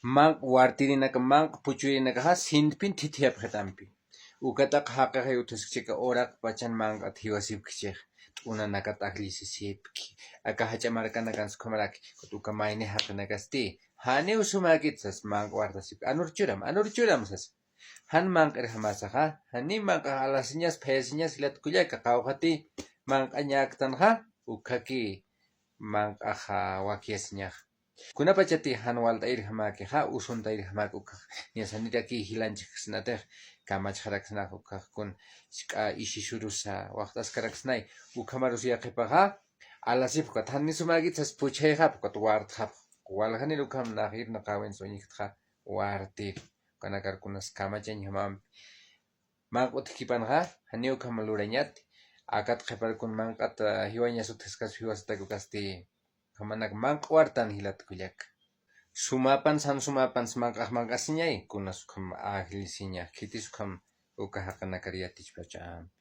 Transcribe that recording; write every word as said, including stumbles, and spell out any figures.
Manq wartirinaka, manq puchurinakaxa sintpin thithiyapxitampi. Ukataqa jaqixay utjaskchika uraqpachan manq'at jiwasipkchix, t'unanakat ajllisisipki. Aka jach'a markanakan sukhamaraki, uka mayni jaqinakasti, janiw sumäkit sas, manq wartasipki, anurchuram, anurchuram sas. Jan manq'irjamasaxa, janiw manq'ax alasiñas, phayasiñas jilat kullaka, qawqhati manq'añäktanxa, ukhaki manq'axa wakyasiñaxa. Kunapachati jan walt'ayirjamäkixa, usuntayirjamäki ukhax, niyasaniraki jilanchjaksnatix, kamachxaraksnax ukhax kun, jisk'a isisurusa waxt'askaraksnay, ukhamarus yaqhipaxa, alasipxkat, jan ni sumäkit sas puchhayxapxkat, wartxapx, waljanir ukham nax irnaqäwins uñjtxa, wartir, ukanakar kunas kamachañjamampi, manq'ut jikhipanxa, janiw ukham lurañati, akat qhipar kun manq'at, ah, jiwañas utjaskas jiwasataki ukasti, ukhamanak manq'wartan jilat kullak. Sumapan, san sumapan, manq'ax manq'asiñay, kunas ukham ajllisiña, khitis ukham uka jaqinakar yatichpachampi.